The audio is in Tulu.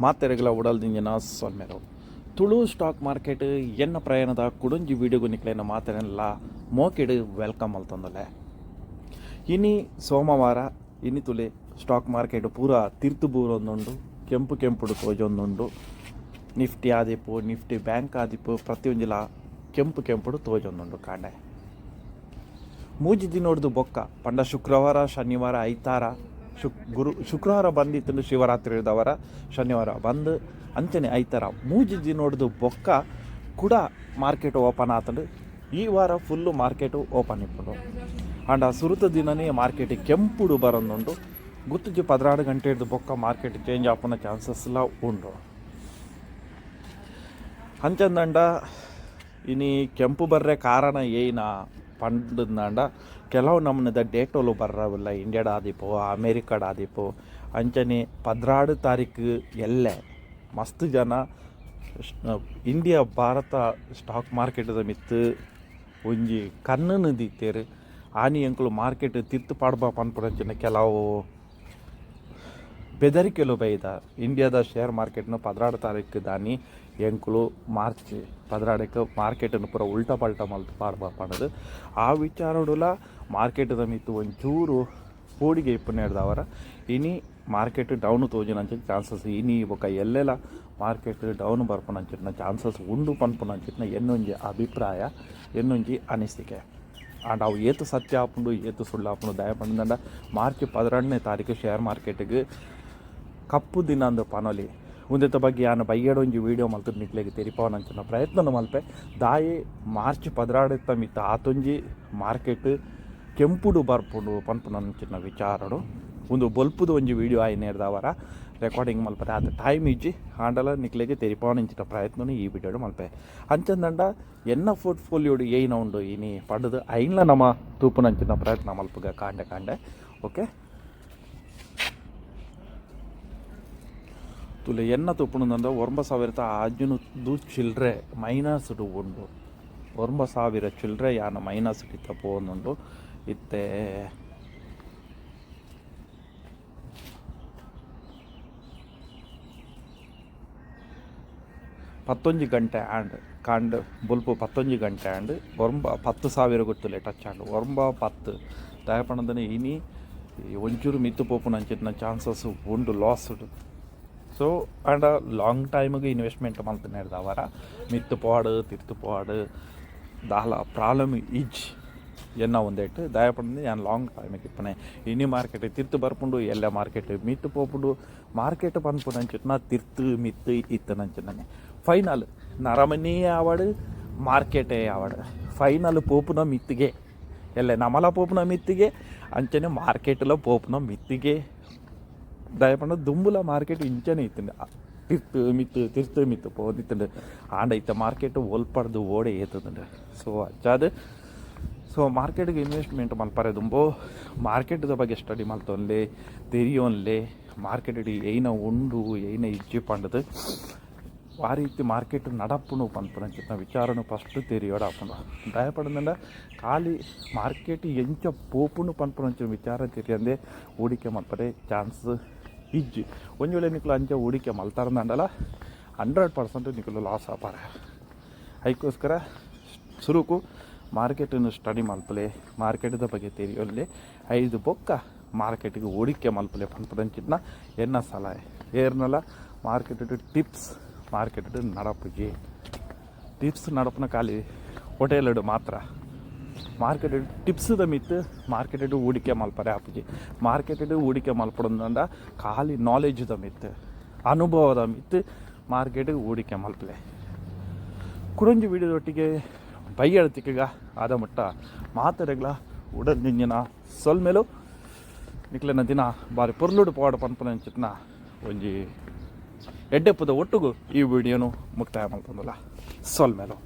ಮಾತೆರೆಗಳ ಉಡಲ್ದಿಂಜಿನ ಸೊಲ್ಮೆಲು. ತುಳು ಸ್ಟಾಕ್ ಮಾರ್ಕೆಟ್ ಎನ್ನ ಪ್ರಯಾಣದ ಕುಡೊಂಜಿ ವಿಡಿಯೋಗು ನಿಕ್ಲೆನ ಮಾತೆರೆನ್ಲ ಮೋಕೆಡ್ welcome ಮಲ್ತೊಂದುಲ್ಲೆ. ಇನಿ ಸೋಮವಾರ. ಇನಿ ತುಲೆ ಸ್ಟಾಕ್ ಮಾರ್ಕೆಟ್ ಪೂರ ತಿರ್ತು ಬೂರೊಂದುಂಡು, ಕೆಂಪು ಕೆಂಪುಡು ತೋಜೊಂದುಂಡು. ನಿಫ್ಟಿ ಆದಿಪ್ಪು, ನಿಫ್ಟಿ ಬ್ಯಾಂಕ್ ಆದಿಪ್ಪು, ಪ್ರತಿಯೊಂಜಿಲ ಕೆಂಪು ಕೆಂಪುಡು ತೋಜೊಂದುಂಡು. ಕಾಂಡೆ 3 ದಿನೊಡ್ದು ಬೊಕ್ಕ ಪಂಡ ಶುಕ್ರವಾರ, ಶನಿವಾರ, ಐತಾರ, ಗುರು ಶುಕ್ರವಾರ ಬಂದಿತ್ತು ಶಿವರಾತ್ರಿದವರ, ಶನಿವಾರ ಬಂದು, ಅಂಚನೆ ಐತಾರ, 3 ದಿನೊಡ್ದು ಬೊಕ್ಕ ಕೂಡ ಮಾರ್ಕೆಟ್ ಓಪನ್ ಆತಂಡು. ಈ ವಾರ full market open ಇಪ್ಪುಂಡು. ಆಂಡ ಸುರುತ ದಿನನೇ ಮಾರ್ಕೆಟ್ ಕೆಂಪುಡು ಬರೊಂದುಂಡು. ಗುತ್ತುಜಿ, 12 ಗಂಟೆಡ್ದು ಬೊಕ್ಕ ಮಾರ್ಕೆಟ್ ಚೇಂಜ್ ಆಪುನ ಚಾನ್ಸಸ್ಲ ಉಂಡು. ಅಂಚಂದಂಡ ಇನಿ ಕೆಂಪು ಬರ್ರೆ ಕಾರಣ ಏನ ಪಂಡ್ದಂಡ, ಕೆಲವು ನಮೂನೆದ ಡೇಟೋಲು ಬರ್ರವಿಲ್ಲ. ಇಂಡಿಯಾಡ್ ಆದಿಪ್ಪು, ಅಮೇರಿಕಾಡ್ ಆದಿಪ್ಪು. ಅಂಚನೆ 12 ತಾರೀಕು ಎಲ್ಲೆ ಮಸ್ತ್ ಜನ ಇಂಡಿಯಾ, ಭಾರತ ಸ್ಟಾಕ್ ಮಾರ್ಕೆಟ್ದ ಮಿತ್ತು ಒಂಜಿ ಕಣ್ಣನ್ನು ದೀತೆರ್. ಆನಿ ಎಂಕುಲು ಮಾರ್ಕೆಟ್ ತಿರ್ತು ಪಾಡ್ಬ ಪನ್ಪುನಂಚಿನ ಕೆಲವು ಬೆದರಿಕೆಲು ಬೈದ. ಇಂಡಿಯಾದ ಶೇರ್ ಮಾರ್ಕೆಟ್ನ 12 ತಾರೀಕು ದಾನಿ ಎಂಕುಲು ಮಾರ್ಚ್ 12ಕ್ಕೆ ಮಾರ್ಕೆಟನ್ನು ಪೂರ ಉಲ್ಟಾ ಪಲ್ಟಾ ಮಲ್ತು ಪಾಡ್ಬ ಪಂಡದು. ಆ ವಿಚಾರಡುಲ ಮಾರ್ಕೆಟ್ದ ಮಿತ್ತು ಒಂಚೂರು ಪೋಡಿಗೆ ಇಪ್ಪುನೆಡ್ದಾವರ ಇನಿ ಮಾರ್ಕೆಟ್ ಡೌನ್ ತೋಜುನಂಚಿನ ಚಾನ್ಸಸ್, ಇನಿ ಬೊಕ ಎಲ್ಲೆಲ ಮಾರ್ಕೆಟ್ ಡೌನ್ ಬರ್ಪುನಂಚಿನ ಚಾನ್ಸಸ್ ಉಂಡು ಪನ್ಪುನಂಚಿನ ಎನ್ನೊಂಜಿ ಅಭಿಪ್ರಾಯ, ಎನ್ನೊಂಜಿ ಅನಿಸಿಕೆ. ಆಂಡ ಅವು ಏತು ಸತ್ಯ ಆಪುಂಡು, ಏತು ಸುಳ್ಳು ಆಪುಂಡು? ದಾಯೆ ಪಂಡಂಡ ಮಾರ್ಚ್ 12ನೇ ತಾರೀಕು ಶೇರ್ ಮಾರ್ಕೆಟ್ಗೆ ಕಪ್ಪು ದಿನ ಅಂದ್ ಪನೊಲಿ. ಉಂದೆತ ಬಗ್ಗೆ ಯಾನ್ ಬಯ್ಯಡೊಂಜಿ ವೀಡಿಯೋ ಮಲ್ತುದು ನಿಕ್ಲೆಗ್ ತೆರಿಪಾವನಂಚಿನ ಪ್ರಯತ್ನ ಮಲ್ಪೆ. ದಾಯೆ ಮಾರ್ಚ್ 12ತ್ತ ಮಿತ್ತ ಆತೊಂಜಿ ಮಾರ್ಕೆಟ್ ಕೆಂಪುಡು ಬರ್ಪುಂಡು ಪನ್ಪುನಂಚಿನ ವಿಚಾರಡು ಒಂದು ಬೊಲ್ಪುದ ಒಂಜಿ ವೀಡಿಯೋ ಆಯಿನೇರ್ದಾವರ ರೆಕಾರ್ಡಿಂಗ್ ಮಲ್ಪರೆ ಆತ ಟೈಮ್ ಇಜ್ಜಿ. ಆಂಡಲ ನಿಕ್ಲೆಗ್ ತೆರಿಪಾವನಂಚಿನ ಪ್ರಯತ್ನನು ಈ ವಿಡಿಯೋಡು ಮಲ್ಪೆ. ಅಂಚಂದಂಡ ಎನ್ನ ಪೋರ್ಟ್ಫೋಲಿಯೋಡು ಏನ ಉಂಡು ಇನಿ ಪಂಡುದು ಐನ್ಲ ನಮ ತೂಪುನಂಚಿನ ಪ್ರಯತ್ನ ಮಲ್ಪುಗ ಕಾಂಡೆ ಕಾಂಡೆ. ಓಕೆ, ತುಲೆ ಎನ್ನ ತುಪ್ಪುಣದಂದ 9500 ಚಿಲ್ಲರೆ ಮೈನಸ್ ಉಂಡು. 9000 ಚಿಲ್ಲರೆ ಯಾನ ಮೈನಸ್ ಇತ್ತ ಪೋವೊಂದುಂಡು. ಇತ್ತೆ 11 ಗಂಟೆ ಆಂಡ್. ಕಾಂಡ್ ಬೊಲ್ಪು 11 ಗಂಟೆ ಆಂಡ್. ಒರ್ಂಬ 10,000 ಗೊತ್ತುಲೆ ಟಚ್ ಆಂಡ್, 9 10. ದಾಯೆ ಪಂಡಂದ್ರೆ ಇನಿ ಒಂಚೂರು ಮಿತ್ತು ಪೋಪುನಂಚಿನ ಚಾನ್ಸಸ್ ಉಂಡು lost. So and long ಟೈಮ್ಗೆ ಇನ್ವೆಸ್ಟ್ಮೆಂಟ್ ಮಲ್ತನೇರ್ದಾವರ ಮಿತ್ತು ಪೋವಾಡು, ತಿರ್ತು ಪೋವಾಡು, ದಾಲ ಪ್ರಾಬ್ಲಮ್ ಇಜ್ಜಿ ಎನ್ನ ಒಂದೇಟ್. ದಾಯೆ ಪಂಡ ಯಾನ್ ಲಾಂಗ್ ಟೈಮಿಗೆ ಇಪ್ಪನೆ. ಇನಿ ಮಾರ್ಕೆಟ್ ತಿರ್ತು ಬರ್ಪುಂಡು, ಎಲ್ಲೆ ಮಾರ್ಕೆಟ್ ಮಿತ್ತು ಪೋಪುಂಡು. ಮಾರ್ಕೆಟ್ ಪನ್ಪುನಂಚಿನ ತಿರ್ತು ಮಿತ್ತು ಇತ್ತನಂಚಿನ ಫೈನಲ್ ನರಮನಿಯೇ ಆವಡ್, ಮಾರ್ಕೆಟೇ ಆವಡ್, ಫೈನಲ್ ಪೋಪುನ ಮಿತ್ತಿಗೆ. ಎಲ್ಲೆ ನಮಲ ಪೋಪುನ ಮಿತ್ತಿಗೆ, ಅಂಚನೆ ಮಾರ್ಕೆಟ್ಲ ಪೋಪುನ ಮಿತ್ತಿಗೆ. ದಾಯೆ ಪಂಡ ದುಂಬುಲ ಮಾರ್ಕೆಟ್ ಇಂಚನೆ ಇತ್ತುಂಡು, ತಿರ್ತು ಮಿತ್ತು ತಿರ್ತು ಮಿತ್ತು ಪೋದಿತ್ತುಂಡು. ಆಂಡ ಇತ್ತ ಮಾರ್ಕೆಟ್ ಒಲ್ಪಡ್ದು ಓಡೆ ಏತುಂಡು. ಸೊ ಅಂಚಾದ್ ಸೊ ಮಾರ್ಕೆಟ್ಗೆ ಇನ್ವೆಸ್ಟ್ಮೆಂಟ್ ಮಲ್ಪರೆ ದುಂಬು ಮಾರ್ಕೆಟ್ದ ಬಗ್ಗೆ ಸ್ಟಡಿ ಮಲ್ತೊನ್ಲೆ, ತೆರಿಯೊನ್ಲೆ. ಮಾರ್ಕೆಟ್ ಏನ ಉಂಡು, ಏನ ಇಜ್ಜಿ ಪಂಡದು, ಆ ರೀತಿ ಮಾರ್ಕೆಟ್ ನಡಪುಂಡು ಪನ್ಪುನಂಚಿನ ವಿಚಾರನು ಫಸ್ಟ್ ತೆರಿಯೋಡು ಆಪುಂಡು. ದಾಯೆ ಪಂಡಂಡ ಖಾಲಿ ಮಾರ್ಕೆಟ್ ಎಂಚ ಪೋಪುಂಡು ಪನ್ಪುನಂಚಿನ ವಿಚಾರ ತೆರಿಯಂದೆ ಹೂಡಿಕೆ ಮಲ್ಪರೆ ಚಾನ್ಸ್ ಇಜ್ಜಿ. ಒಂಜಿ ವೇಳೆ ನಿಕುಲು ಅಂಚ ಹೂಡಿಕೆ ಮಲ್ತಾರಂದಾಂಡಲ 100% ನಿಕುಲು ಲಾಸ್ ಆಪಾರೆ. ಅದಕ್ಕೋಸ್ಕರ ಸುರುಕು ಮಾರ್ಕೆಟನ್ನು ಸ್ಟಡಿ ಮಲ್ಪಲೆ, ಮಾರ್ಕೆಟ್ದ ಬಗ್ಗೆ ತೆರಿಯೊಲ್ಲೆ, ಐದು ಬೊಕ್ಕ ಮಾರ್ಕೆಟಿಗೆ ಹೂಡಿಕೆ ಮಲ್ಪಲೆ ಪನ್ಪುನಂಚಿನ ಎನ್ನ ಸಲಹೆ. ಏರ್ನಲ market tips market ನಡಪುಜಿ. Tips ನಡಪುನ ಖಾಲಿ ಹೋಟೆಲ್ ಮಾತ್ರ. ಮಾರ್ಕೆಟ್ ಟಿಪ್ಸ್ದ ಮಿತ್ತು ಮಾರ್ಕೆಟ್ ಹೂಡಿಕೆ ಮಲ್ಪರೆ ಆಪುಜಿ. ಮಾರ್ಕೆಟ್ ಹೂಡಿಕೆ ಮಲ್ಪಡಂದ ಖಾಲಿ ನಾಲೆಜ್ದ ಮಿತ್ತು, ಅನುಭವದ ಮಿತ್ತು ಮಾರ್ಕೆಟ್ ಹೂಡಿಕೆ ಮಲ್ಪಲೆ. ಕುಡೊಂಜಿ ವೀಡಿಯೋದೊಟ್ಟಿಗೆ ಬೈಯಳತಿಕಗ ಆದ ಮುಟ್ಟ ಮಾತೆರೆಗ್ಲ ಉಡಲ್ ದಿಂಜಿನ ಸೊಲ್ಮೆಲು. ನಿಕ್ಲೆನ ದಿನ ಬಾರಿ ಪೊರ್ಲುಡು ಪೋವಾಡ ಪನ್ಪುನಂಚಿನ ಒಂಜಿ ಎಡ್ಡೆಪ್ಪುದ ಒಟ್ಟುಗು ಈ ವಿಡಿಯೋನು ಮುಕ್ತಾಯ ಮಲ್ತೊಂದುಲ್ಲ. ಸೊಲ್ಮೆಲು.